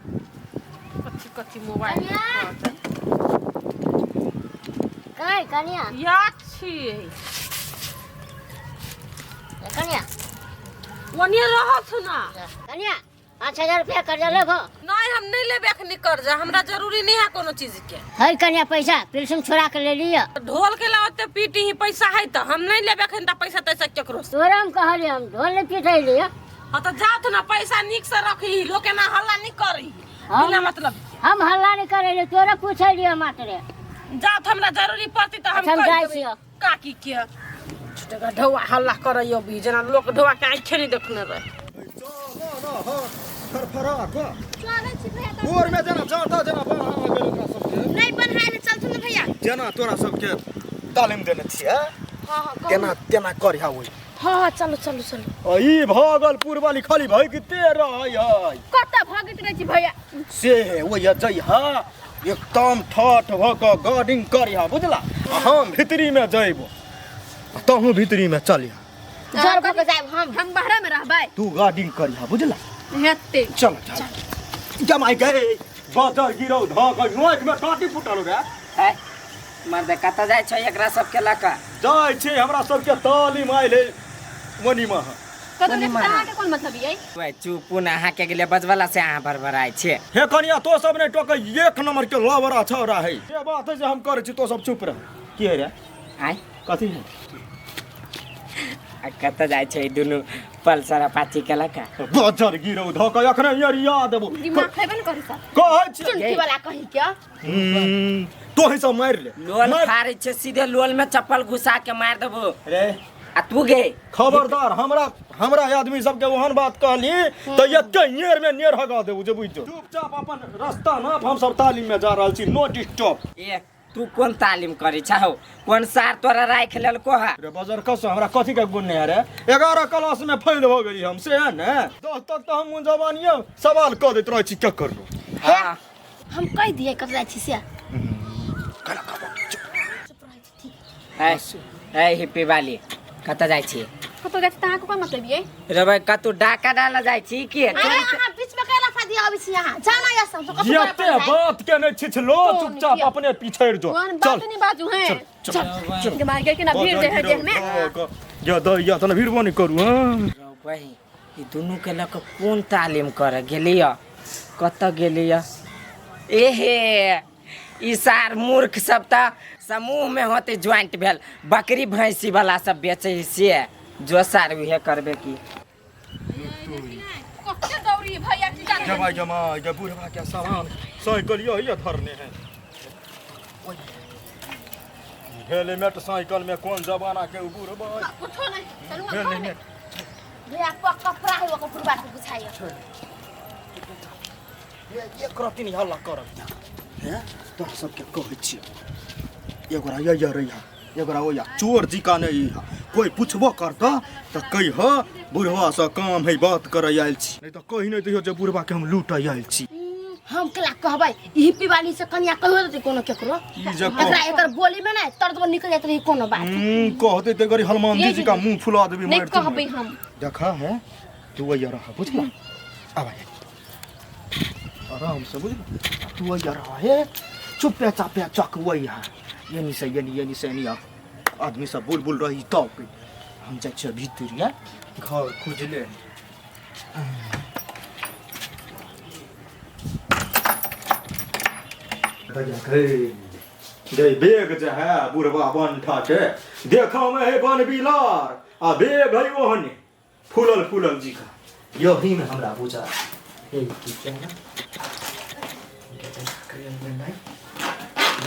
कथी कथी मोबाइल कनिया। कहाँ कनिया याद छियै कनिया ओने रहत ना कनिया 5000 रुपया कर्जा लेबो नहीं हम नहीं लेबे अखनी कर्जा हमरा जरूरी नहीं है कोनो चीज के है कनिया पैसा पिलसुम छोड़ा के ले लियो ढोल के लाओ ते पीटी ही पैसा है तो हम नहीं लेबे अखन त पैसा तैसा केकरो से तोरा हम कहलिए हम ढोल नहीं पीटे लियो हाँ तो जाओ ना पैसा निक से रखी लोग एना हल्ला नहीं करी हम- बिना मतलब हम हल्ला नहीं करे तोरा पूछे लियो मात्र जाओ तो हमरा जरूरी पड़ती तो हम अच्छा, हम कह जाइ देबै छियौ। काकी के छोटेका ढौआ हल्ला करैयो भी जेना लोक ढौआ के आँखे नहीं देखने रहे फरफरा कऽ गोर में जेना जाता जेना बन्हा गेल ओकरा सबके नहीं बन्हाए ले चलथुन ने भैया जेना तोरा सबके तालीम देने छियै हाँ हाँ कहू। तेना तेना करिहा ओहि हाँ हाँ चलो चलो चलो आ ई भागलपुर वाली खाली भगिते रहै है कतऽ भगैत रहै छी भैया से ओहि जइहा एकदम ठाठ भऽ कऽ गार्डिंग करिहा बुझला आ हम भितरीमे जइबो आ तहूँ भितरीमे चलिहा जर भऽ के जायब हम बाहरे में रहबै तू गार्डिंग करिहा बुझला हेतै चल चल जमाई गए बाजार गिरौ धऽ कऽ नोक में टाटी फुटल रे है मर्द कतऽ जाइ छै एकरा सबके लऽ कऽ जाइ छै हमरा सबके तालीम आयल है मणिमा कतऽ जाइ छी अहाँके कोन मतलब यै ओए चुपू ने अहाँके गेलै बजवला से अहाँ बड़बड़ाइ छियै हे कनिया तो सब नहि टोकै एक नंबर के लबरा छौरा है ये बात है जे हम करै छी तो सब चुप रह की है रे आँय कथी है आ कतऽ जाइ छै ई दुनू पल्सर अपाची के लऽ कऽ बाजार गिरौ धऽ कऽ अखने अरिया देबो दिमाग खैबे ने करी सब कहै छी चुनकी वाला कही के तोही सब मारि ले लोल मारि फाड़ै छै सीधे लोल में चप्पल घुसा के मारि देबो रे आ तू गे खबरदार हमरा हमरा आदमी सबके ओहन बात कहली तऽ एके नेर में नेर हगा देबू जे बुझि जो चुपचाप अपन रास्ता नाप हम सब तालीम में जा रहल छी नो डिस्टर्ब ए तू कोन तालीम करै छहो कोन सार तोरा राखि लेलको है रे बजर कस हमरा कथी के गुण नहीं रे 11 क्लास में फेल हो गेली हम से है ने 10 तक तो हम जवानिए सवाल कऽ दैत रहै छी के करू हाँ हम कहि दियै कतऽ जाइ छी से ए ए हिप्पी वाली कतऽ जाइ छी कतऽ जाइ छी तऽ अहाँके कोन मतलब यै रे भाई कतौ डाका डाला जाइ छी की अरे अहाँ बीच में कैला फादी आबै छी अहाँ जाना या सब कतौ एते बात के नहीं छिछलो तो चुपचाप नहीं अपने पीछे जो कोन चल बात नहीं बाजू हैं चल चल के मार के ना भीड़ दे है देह में या द या तने भीड़ बनी करू हां रौ बही ई दुनू के लऽ कऽ कोन तालीम करऽ गेलिय कतऽ गेलिय एहे ई सार मूर्ख सब तऽ समूह में होते ज्वाइंट भेल बकरी भैंसी वाला सब बेचै है से जो सार उहे करबे की कते दौड़ी भैया की जाने जमा जमा ये बुढ़वा के सामान साइकिल यही धरने है हेलमेट साइकिल में कौन जमाना के उ बुढ़वा उठो नहीं चलू ना घर में हेलमेट भैया कपड़ा है ओकर बुढ़वा के बुझाइयो एक रत्ती नहीं हल्ला करब हैं तोरा सबके कहै छियै एगोरा ये रहिया एगोरा ओया चोर जी का नहीं है कोई पूछबो करता तऽ कहिह बुढ़वा से काम है बात करे आयल छी नहीं तऽ कहि नहीं दिहो जे बुढ़वा के हम लूट आयल छी हम केला कहबै ई हिप्पी वाली से कनिया कहियो देतै कोनो केकरो ई जे कह- एकरा एकर बोली में ने तर निकल जाइत रही कोनो बात कहते ते गरी हनुमान जी का मुंह फुला देबी नहीं मारि कहबै हम देखा है तू वही रहा बुझला अब आराम से बुझला तू वही रहा है चुपे चापे चक वही है यानी से यानी यानी से यानी आदमी सब बुल बुल रही तो हम जाइ छियै भीतर या घर खुजले गई बेग जे है बुढ़वा बनठा के देखो में है बन बिलार आ बेग है ओहने फूलल फूलल जी का यही में हमरा बुझा यही की क्या ना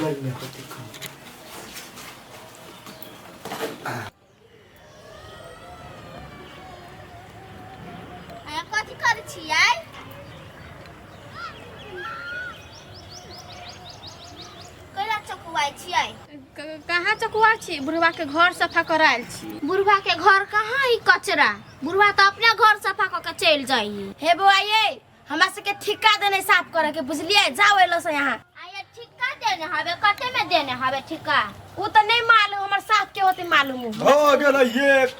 यही में होते काम अहाँ कथी करै छियै कैला चकुआइ छियै कहाँ चकुआ छी बुढ़वा के घर सफा करायल छी बुढ़वा के घर कहाँ ई कचरा बुढ़वा तऽ अपने घर सफा कऽ के चलि जाइ हे बौआ ये हमरा सबके ठिका देने साफ करे के बुझलियै जाओ एलो से यहाँ आये ठिका देने हवे कते में देने हवे ठिका उ तऽ नहीं मालूम हमर साफ के होते मालूम भऽ गेलै एक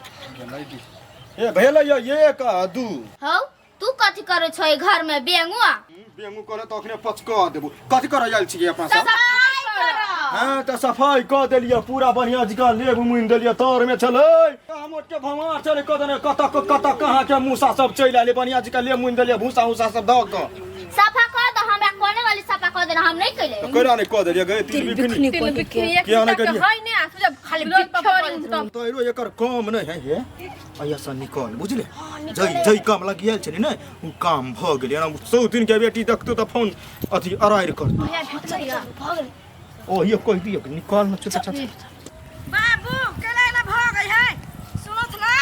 ए भेलै एक आ दू हौ तू कथी करे छै घर में बेंगुआ? बेंगू करे तऽ अखने पचका देबो। कथी करे आयल छियै अपना सब? सफाई कर। हाँ तऽ सफाई कऽ देलियै पूरा बढ़िया जकाँ, लेब मुनि देलियै तर में छलै हमर के भमार छलै कत ने कत कत कहाँ के मूसा सब चलि आयल, बढ़िया जकाँ लेब मुनि देलियै भूसा उसा सब दऽ कऽ सफा कर दो। हमरा कोने वाली सफा कर देना, हम नहीं कैले। तऽ केना नहि कऽ देलियै गए तिल बिखनी तिल बिखनी एक किया नहि के करियै? है ने आ तुझे खाली बिखरी तो तो एरो एकर काम नहि है हे अइया से निकल बुझले, जै जै काम लगी आयल छली ने उ काम भऽ गेलै। एना सौ दिन के बेटी देखतो तऽ फोन अथी अराइर कर भैया भेटलै या भऽ गेलै। ओ ये कहि दियौ कि निकल न चुप चुप। बाबू केला एला भऽ गई है, सुनत ना?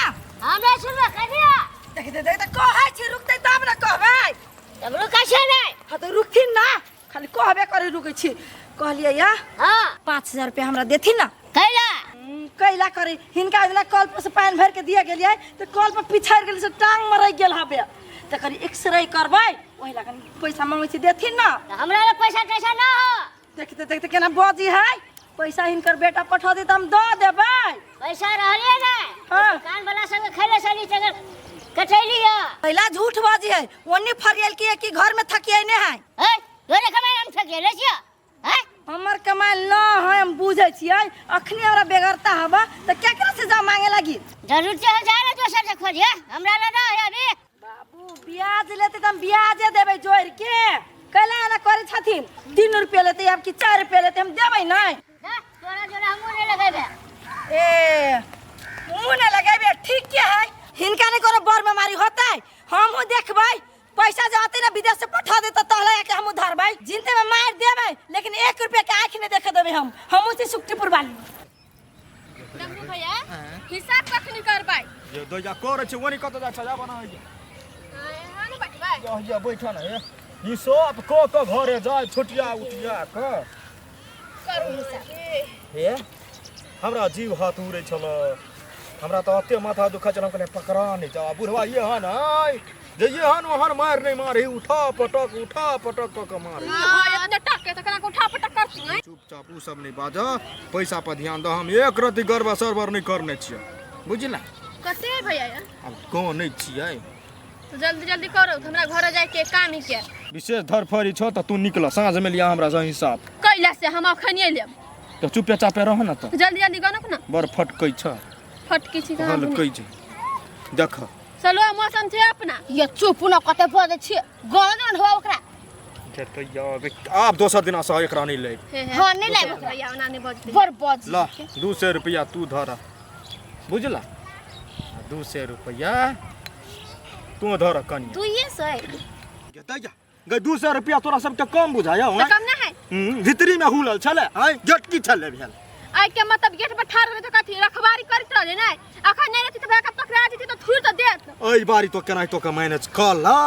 हम नहीं सुनबे कनिया। देख देख देख कहै छी रुकतै तब ने कहबै। तब रुकै छै नहीं। हाँ तऽ रुकथिन ना, खाली कहबे करे रुकै छी। कहलियै या हाँ 5000 रुपया हमरा देथिन ना। कैला? कैला करे हिनका ओहि दिना कल पर से पानि भरि के दिया गेलियै तऽ कल पर पिछड़ि गेलै से टांग मरैक गेल हबे, तऽ कनि एक्सरे करबै ओहि लए कनि पैसा मंगै छी, देथिन ना? तऽ हमरा लग पैसा तैसा ना हो। देखते देखते केना बजी है, पैसा हिनकर बेटा पठा दे तऽ हम दऽ देबै। पैसा रहले नहीं। हाँ। दुकान वाला संग खेले सली तगर कटैली है। पहला झूठ बाजी है, ओन्नी फरियल की कि घर में थकिए ने है। ए तोरे कमाई हम थके छियो हैं? हमर कमाई न है हम बुझै छियै, अखनी हमरा बेगरता हबा तऽ केकरा से जा मांगे लगी? जरूर से जा रे दोसर से खोजिए, हमरा ला ना है अभी। बाबू ब्याज लेते तऽ हम ब्याजे देबै जोड़ि के, कैला एना करै छथिन? 3 रुपया लेते आब कि 4 रुपया लेते हम देबै नहि। ना, तोरा जोड़ा हमहूँ नहीं लगेबे। ए मुँह नहि लगेबे ठीक के है, हिनका नहि कोनो बड़ बीमारी होतै, हमहूँ देखबै पैसा जो आते ना विदेश से पठा देता तहला के हमहूँ धरबै, जिनते में मारि देबै लेकिन 1 रुपया के आँखि नहि देखे देबै हम, हमहूँ छी सुखटीपुर वाली। डब्लू भैया हिसाब कखनी करबै? ये दैया करै छै ओनी कतऽ जाइ छै आब ना होइया। हां ने बैठबै। यह बैठ न हे हिसाब कऽ कऽ घरे जाय छोटिया उठिया कऽ करू हिसाब। हे हमरा जीव हाथ उड़ै छल, हमरा तऽ एते माथा दुखा छल, हम कहलियै पकड़ा नहि जाओ बुढ़वा ये हन आय जे ये हन ओहन मारि नहि मारे, उठा पटक कऽ कऽ मारे। हां इतना टाके त केना के उठा पटक करती हैं? चुपचाप उ सब नहि बाज, पैसा पर ध्यान दऽ, हम एक रत्ती गड़बड़ सड़बड़ नहि करने छियै बुझला। कते भैया या? आब गाँव नहि छियै तो जल्दी जल्दी करो, हमरा घर जाय के काम ही के। विशेष धरफड़ी छौ तऽ तू निकल साँझ में लिया हमरा से हिसाब। कैला से हम अखनिए लेब। तऽ चुपे चापे रह न तऽ। जल्दी जल्दी गनक ना। बड़ फटकै छ। फटकी छी कहाँ? हलकै छै देख। चलो मौसम छै अपना। ये चुप न कते बजै छियै, गन न हो ओकरा। आब दोसर दिना से एकरा नहि लेब। हाँ नहीं लाइब भैया ओना नहीं बजते। बड़ बज। ला 200 रुपया तू धर बुझला, 200 रुपया तू धर कनिया। 200 गई 200 रुपया तोरा सबके कम बुझाया? तो कम ना है। भीतरी में हुलल छले आय गेट की छले भेल। आइ के मतलब गेट पर ठाड़ रहे तो कथी रखवारी करैत रहे नै, अखन नहीं रहती त भैया के पकड़ा जेती तो थूर तो देत। एहि बारी तो केनाहितो के मैनेज कर ला,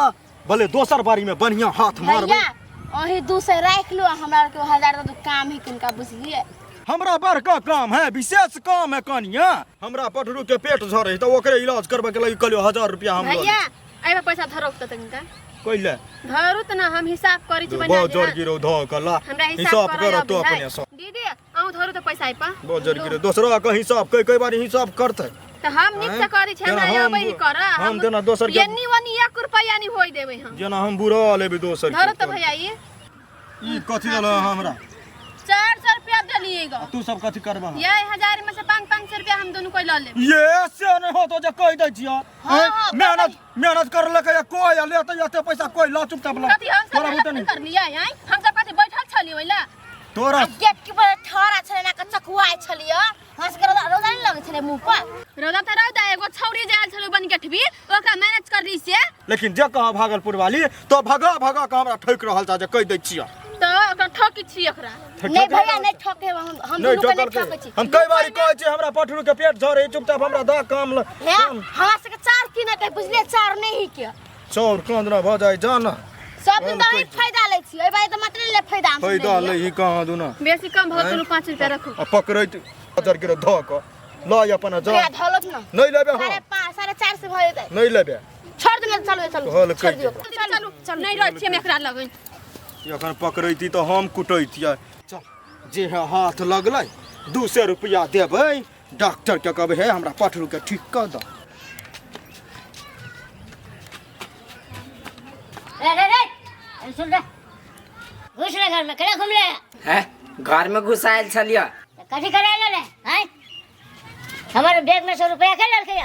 भले दोसर बारी में बढ़िया हाथ मारबै। भैया अही 200 राख लो, हमरा के 1000 दू काम ही किनका बुझलिए। हमरा बड़का काम है, विशेष काम है कनिया, हमरा पटरू के पेट झरे तऽ ओकरे इलाज करबै के लगी कहलियो 1000 रुपया हम भैया एहि में पैसा धरो त तनिका। कइले धरू त ना, हम हिसाब करै छी बहुत जोर गिरो धऽ के ला हमरा हिसाब हिसाब कर तो अपने से। दीदी अहूँ धरू त पैसा आइ पा। बहुत जोर गिरो दोसरा के हिसाब कई कई बारी हिसाब करतै त हम नीक से करै छी, हमरा अबै ही कर। हम देना दोसर के एन्नी ओन्नी 1 रुपैया नहीं होई देबै हम, जेना हम बुरा लेबै दोसर के। धरू त भैया ई कथी देल हमरा? 400 रुपया देलिएगा। तू सब कथी करबा? ये 1000 में से 500 रुपया हम दोनों कोई ल लेब। ये से नहीं होतो जे कहि दै छियै। मेहनत मेहनत कर लके या कोई आ लेते एते पैसा कोई ला चुपचाप ला। कथी हम सब तोरा मेहनत बुते नहीं कर लियै हैं, हम सब कथी बैठल छलियै ओइला? तोरा गेट के पर ठहरा छलै ना के चकुआइ छलियै, हंस के रौदा नहीं लगै छलै मुंह पर। रौदा त रौदा, एगो छौरी जे आयल छलै बन गेठबी ओकरा मैनेज कर ली से। लेकिन जे कहा भागलपुर वाली तो भगा भगा के हमरा ठोक रहल छ जे कहि दै छियै। त ओकरा ठकी छी ओकरा। नहीं भैया नहीं ठके, हम नहीं दुनू के नहीं ठकल ठकै छी। हम कई बारी कहै छी हमरा पठरू के पेट झरे चुपचाप हमरा द काम ल। हे हमरा सबके चार किने के बुझलियै, चार नहीं ही के चाउर कांदना भ जाय जाना। सब दिन तऽ फायदा लै छी, एहि बार तऽ मात्र ले फायदा हम फायदा लै ही कहाँ दुना बेसी कम भऽ गेल 5 रुपया रखू। आ पकड़ैत हजार के धऽ कऽ ल अपन जा। भैया धलक ना। नहीं लेबे हम। 5.5 4.5 भऽ जेतै। नहीं लेबे। छोड़ दियौ, चलू चलू हल छोड़ दियौ। चलू चलू नहीं रहै छी हम एकरा लगन। एखन पकड़ैती तऽ हम कुटैतियै। चल जे हाथ लगलै 200 रुपया देबै डॉक्टर के कहबै हे हमरा पठरू के ठीक कऽ दऽ। अरे सुन रे, घुस रे घर में, केना घुमले? हैं, घर में घुसायल छलियै। तऽ कथी करे ले रे? आँय, हमर बैग में से रुपया के लेलकै?